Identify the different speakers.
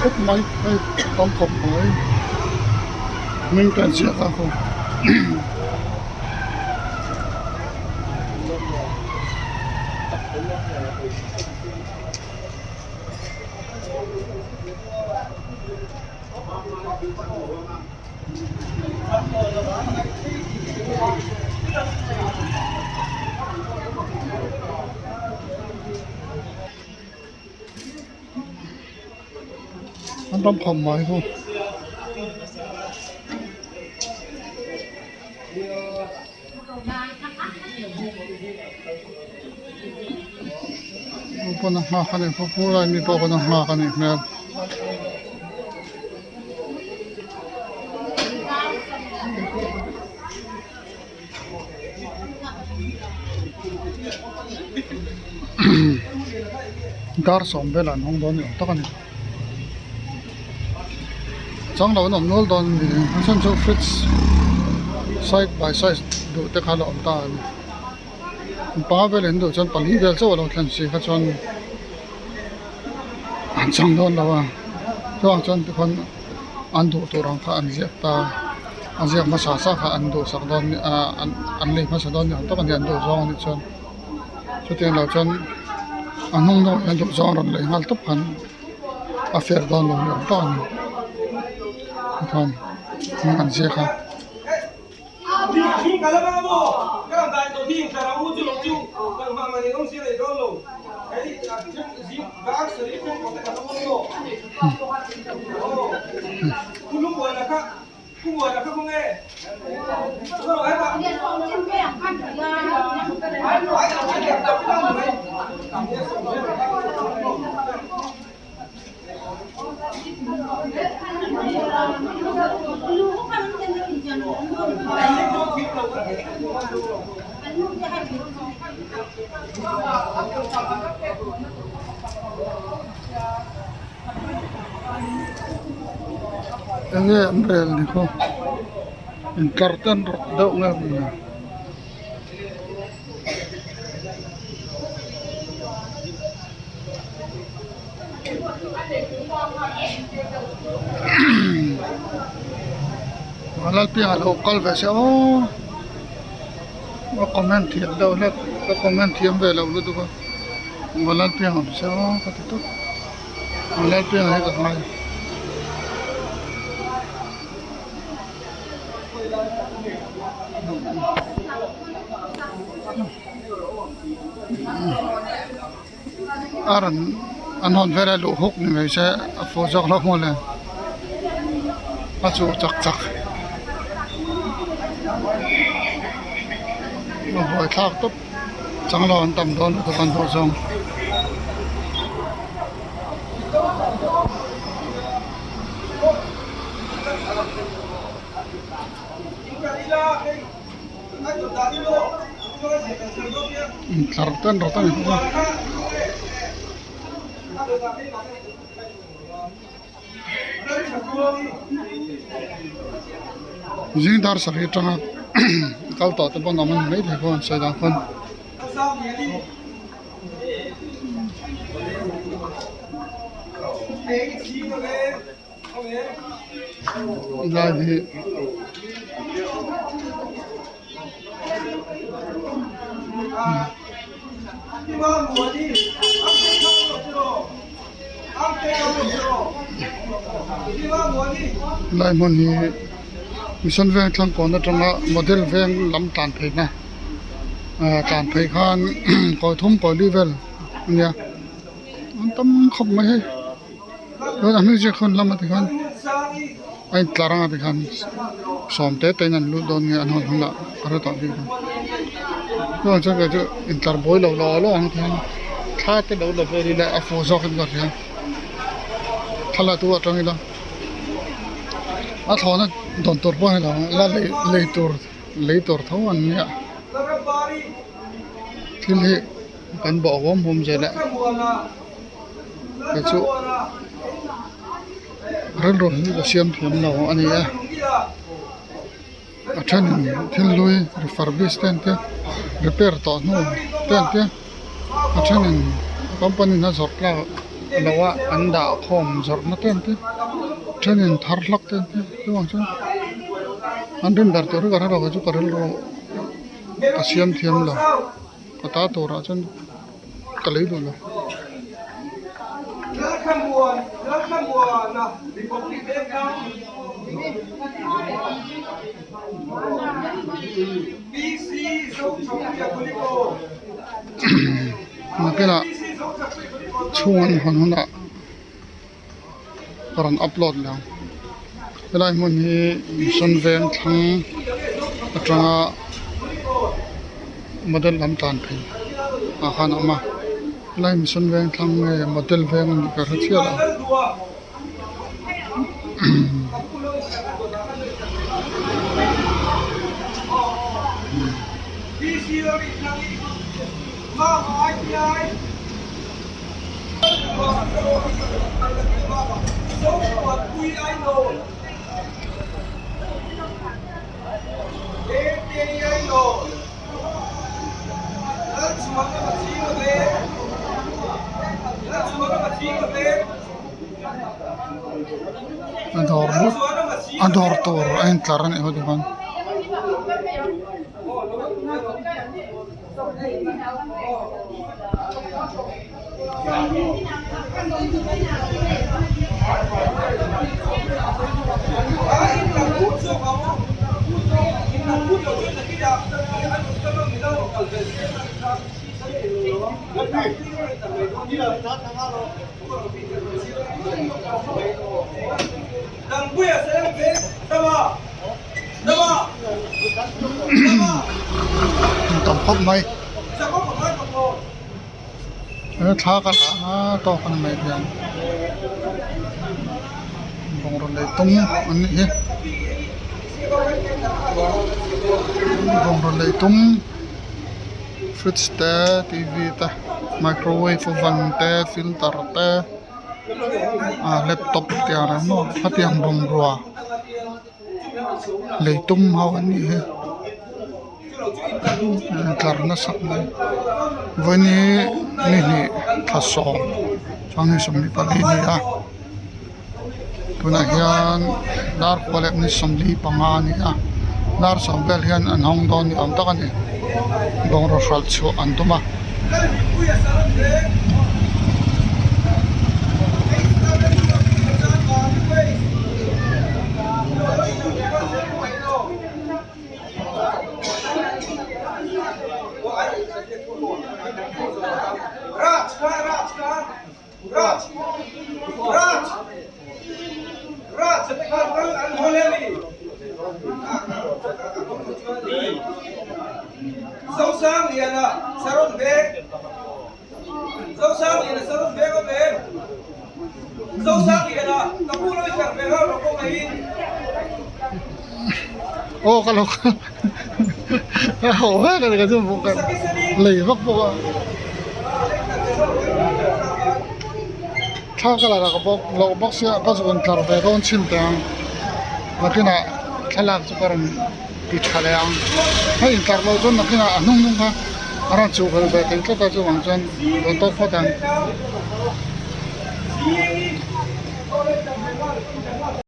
Speaker 1: Khawp mai hei tam khawp mai hming te an ziak a An tam khawp mai ho. Pawn a nghak a ni khawpui a mi pawh pawn a nghak a nih hmel. Dar sawm velah an hawng dawn ni awm tak a ni chang lo an awm nual dawn a ni a chhan chu fridge side by side duh te kha a la awm ta a ni pa vel in duh chuan pali vel chauh a lo thlen si kha chuan an chang dawn lo a chuvang chuan tikhawn an duh tur ang kha an ziak ta a ziak hmasa sa kha an duhsak dawn ahh an lei hmasa dawn ni ang tawk a ni an duh zawng a nih chuan chutiang lo chuan a hnung deuh ah hian duh zawng a rawn lei nghal tawp khan a fair dawn lo ni awm tak a ni tikhuan hming an ziak a. Enge an rel ni khaw intlar te an rawk deuh nge maw ni. Lalpianga lo kal ve se aw a comment thiam deuh hlek ka comment thiam ve loh lutuk a Lalpianga awm se aw ka ti tawp Lalpianga hi ka ngai. A rawn an hawn vel a luh huk ni mai se a fuh zawk hlauh maw le a chuh chak chak a buai thlak tawp chang lo an tam dawn lutuk an duh zawng. Intlar ten rawt a ni bawk a. Zing dar sarih atanga kal tawh te pawn awm a ni maithei pawh an sawi dan khawn. Lai hi lai hmun hi mission veng thlang kawn atanga model veng lam tlan phei na ah tlan phei khan kawi thum kawi li vel a nia an tam khawp mai hei. Chuan a hming ziak khawn lama tikhan a intlar anga tikhan. Sawm te te in an lut dawn nge an hawn hunah ka hre tawh bik lo. Chuan chuan kei chu intlar buai lo law law ang tihian thla te lo la vel ila a fuh zawk in ka hria. Thla la tu atang ila a thlawhna dawn tur pawh a ni lo ang la lei lei tur lei tur tho an nia. Thil hi kan bawh huam huam zel a kei chu. Rilru hi ka siam thiam lo a ni a a thenin thil hlui refurbish te an tia repair tawh hnu te an tia a thenin company in a zawrh tlak loh a an dah khawm zawrhna te an tia a thenin thar hlak te an tia chuvang chuan an rin ber tur hi ka hre lo kei chu ka rilru ka siam thiam lo ka ta turah chuan. Ka lei duh lo. Nakinah chhung an hawn hunah ka rawn upload leh ang. Helai hmun hi Mission veng thlang atanga model lam tan phei ah khan a awm a helai Mission veng thlang nge model veng a nih ka hre chiah lo. A dawr a dawr tur a intlar a nih ho te khan. Tam khawp mai he thla ka lah a tawk a ni mai hian bungraw lei tum an nih hi bungraw lei tum fridge te t v te microwave oven te filter te ah laptop te ang reng maw hetiang bungrua. Lei tum ho an nih hi tlar nasa mai vawiin ni hnih thla sawm chuan ni 24 a ni a tunah hian dar kua leh ni 45 a ni a dar sawm vel hian an hawng dawn ni awm tak a ni bungraw hralh chhuah an tum a. Aw ka lo ka ho vek a ni ka chu lei vak bawk a thla ka la rak bawk loh bawk sia ka zuk intlar ve dawn chhin teh ang nakinah thlalak chu ka rawn ti tha leh ang hei intlar loh chuan nakinah a hnung hnung kha a rawn chuh vel ve thei tlat a chuvang chuan rawn tawk phawt ang.